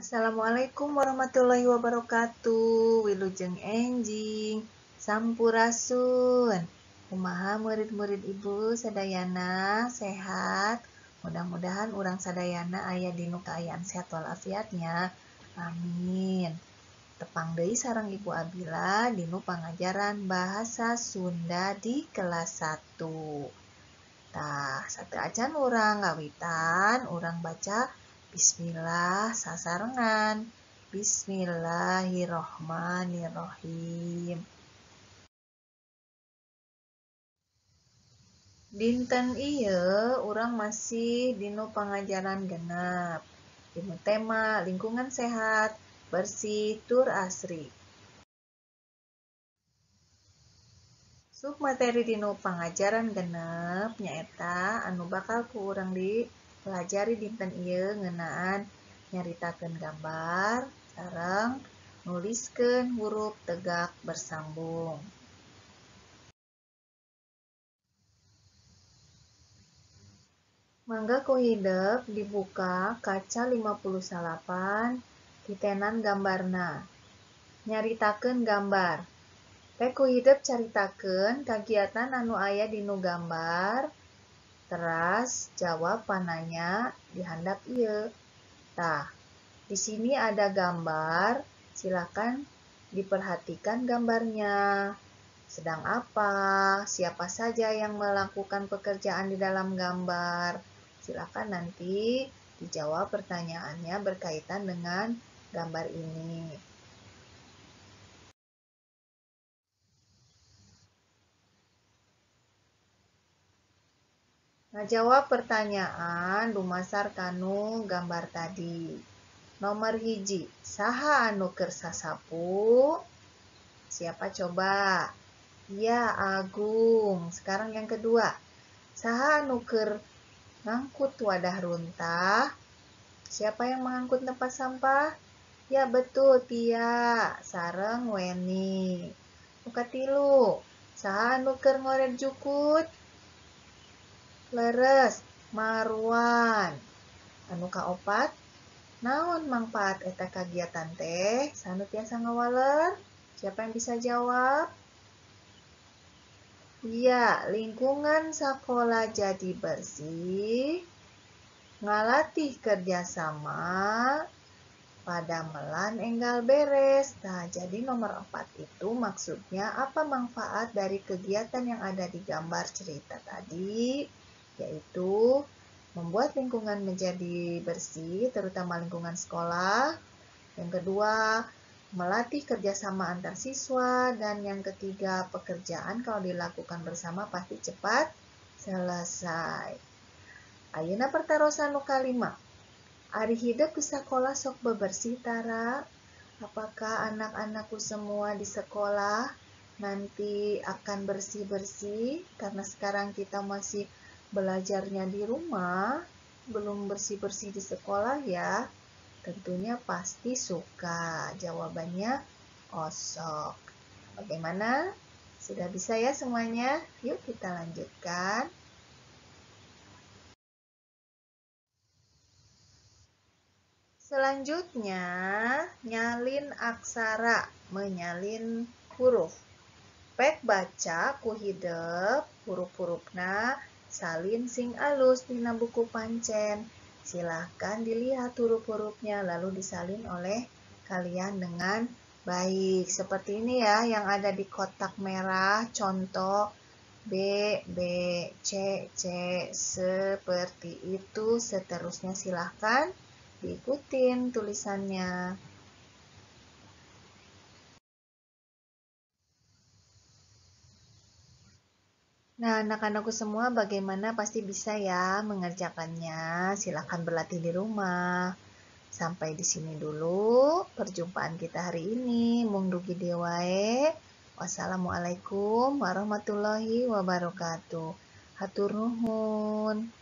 Assalamualaikum warahmatullahi wabarakatuh. Wilujeng enjing, sampurasun. Kumaha murid-murid ibu sadayana sehat? Mudah-mudahan urang sadayana aya dinu kaayaan sehat walafiatnya. Amin. Tepang deui sareng Ibu Abila dinu pangajaran bahasa Sunda di kelas 1. Tah, sateuacan urang ngawitan, urang baca Bismillah sasarengan. Bismillahirrohmanirrohim. Dinten ieu urang masih dinu pangajaran genep. Dinu tema lingkungan sehat, bersih, tur asri. Submateri dinu pangajaran genep nyaeta anu bakal ku urang di pelajari dinten ieu ngeunaan nyaritakeun gambar sareng nuliskeun huruf tegak bersambung. Mangga ku hidep dibuka kaca 58 titenan gambarna. Nyaritakeun gambar. Rek ku hidep caritakeun kagiatan anu aya dinu gambar. Teras jawab pananya di handap ieu. Tah, di sini ada gambar, silakan diperhatikan gambarnya. Sedang apa? Siapa saja yang melakukan pekerjaan di dalam gambar? Silakan nanti dijawab pertanyaannya berkaitan dengan gambar ini. Nah, jawab pertanyaan dumasar kanu gambar tadi. Nomor 1, saha anu keur sasapu? Siapa coba? Ya, Agung. Sekarang yang kedua, saha anu keur ngangkut wadah runtah? Siapa yang mengangkut tempat sampah? Ya, betul, Tia sareng Weni. Nu katilu, saha anu keur ngored jukut? Leres, Marwan. Anu kaopat, naon mangpaat eta kagiatan teh? Sanu tiasa ngawaler? Siapa yang bisa jawab? Iya, lingkungan sekolah jadi bersih, ngalatih kerjasama, padamelan enggal beres. Nah, jadi nomor 4 itu maksudnya apa manfaat dari kegiatan yang ada di gambar cerita tadi? Yaitu membuat lingkungan menjadi bersih, terutama lingkungan sekolah. Yang kedua, melatih kerjasama antar siswa. Dan yang ketiga, pekerjaan kalau dilakukan bersama pasti cepat selesai. Ayeuna pertarosan nu kalima. Ari hidep di sekolah sok bebersih tara? Apakah anak-anakku semua di sekolah nanti akan bersih-bersih? Karena sekarang kita masih belajarnya di rumah, belum bersih-bersih di sekolah ya. Tentunya pasti suka. Jawabannya osok. Bagaimana? Sudah bisa ya semuanya? Yuk kita lanjutkan. Selanjutnya, nyalin aksara, menyalin huruf. Pek baca ku hidep huruf-hurufna salin sing alus dina buku pancen. Silahkan dilihat huruf-hurufnya lalu disalin oleh kalian dengan baik. Seperti ini ya yang ada di kotak merah, contoh B, B, C, C, seperti itu seterusnya. Silahkan diikutin tulisannya. Nah, anak-anakku semua bagaimana pasti bisa ya mengerjakannya. Silakan berlatih di rumah. Sampai di sini dulu perjumpaan kita hari ini. Mung dugi dieu wae. Wassalamualaikum warahmatullahi wabarakatuh. Hatur nuhun.